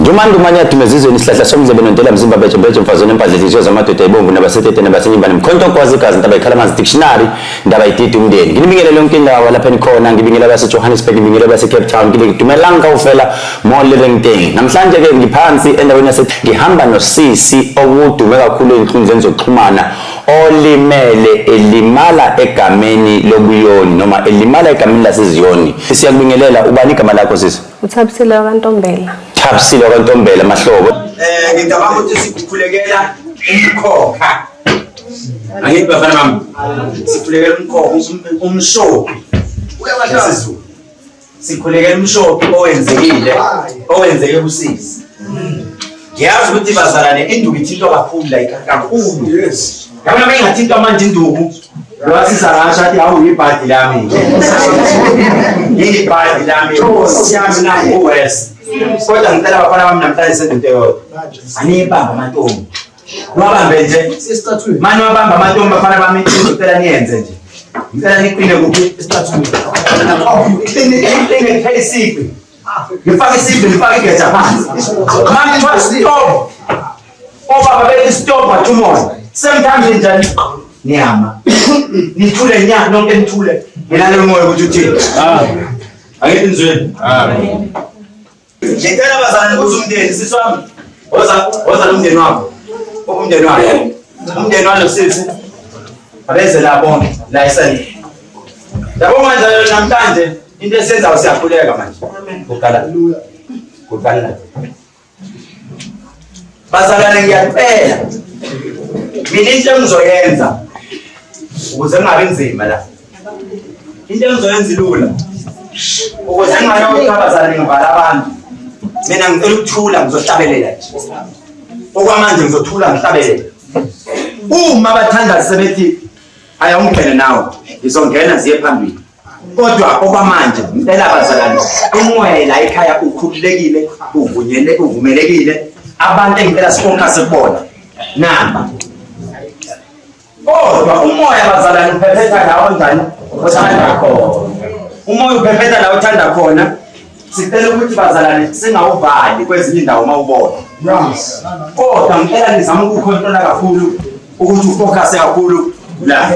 Ndumandumane yadume ezizweni isihlahla somzebe nontela mzimba beje beje mfazweni empahla inhliziyo zamadoda ibomvu nabasetete nabasenyimba nemkhonto okwazi igazi ntaba ikhala amanzi dictionary ndaba ididi umndeni nginibingele yonke indawo lapha enikhona ngibingele abase-Johannesburg ngibingele abase-Cape Town ngibingele dumelang kaofela mo le leng teng namhlanje ke ngiphansi endaweni yase ngihamba nosisi okudume kakhulu ey'nkundleni zokuxhumana olimele elimala egameni lobuyoni noma elimala egameni laseziyoni siyakubingelela ubani igama lakho sisi UThabisile wakaNtombela. Thabisile wakaNtombela Mahlobo. Ngicabanga ukuthi sikukhulekela umkhokha. Angithi bafana bami. Sikhulekela umkhokha umshophi. UsiZulu. Sikhulekela umshophi owenzekile, owenzeke kusisi. Ngiyazi ukuthi bazalwane induku ithintwa kakhulu la kakhulu. Yes. Yabona uma ingathintwa manje induku, lowasiza ngasho athi hawu ibhadi lami. Ibhadi lami, inkosi yami nangu uwes. Kodwa ngicela abafana bami namhlanje senze into eyodwa. Aniyibambe amantombi. Niwabambe nje. Mani wabamba amantombi bafana bami, ngicela niyenze nje. Ngicela niqine kuphi? Iqine, iqine kuphela isigqi. Ngifake isigqi, ngifake igeja phansi. Mani kuthiwa stop. Obaba bethi stop wathi umoya. Same time njani? Niyama. Nithule nya nonke nithule. Ngilalele umoya ukuthi uthini. Angithi nizweni. Amen. Ngicela bazalwane ukuthi umndeni sisi wami. Woza woza nomndeni wakho. Umndeni wakho. Umndeni walo sisi. Abeze la bonke la esendle. Yabo manje namhlanje into esiyenzayo siyakhuleka manje. Kuqala. Kuqala. Bazalwane ngiyacela. Mina into engizoyenza ukuze kungabi nzima la. Into engizoyenza ilula. Ukuze ngingayothi abazalwane ngivala abantu. Mina ngicela ukuthula ngizohlabelela nje. Okwamanje ngizothula ngihlabelele. Uma abathandazi sebethi ayawungene nawe ngizongena ziye phambili. Kodwa okwamanje ngicela bazalwane umoya la ekhaya ukhululekile uvunyele uvumelekile abantu engicela sifocus kubona namba kodwa umoya bazalwane uphephetha la onjani othanda khona umoya uphephetha la othanda khona sicela ukuthi bazalwane singawuvali kwezinye indawo uma ubona kodwa ngicela nizame ukukhontrola kakhulu ukuthi ufocus kakhulu la.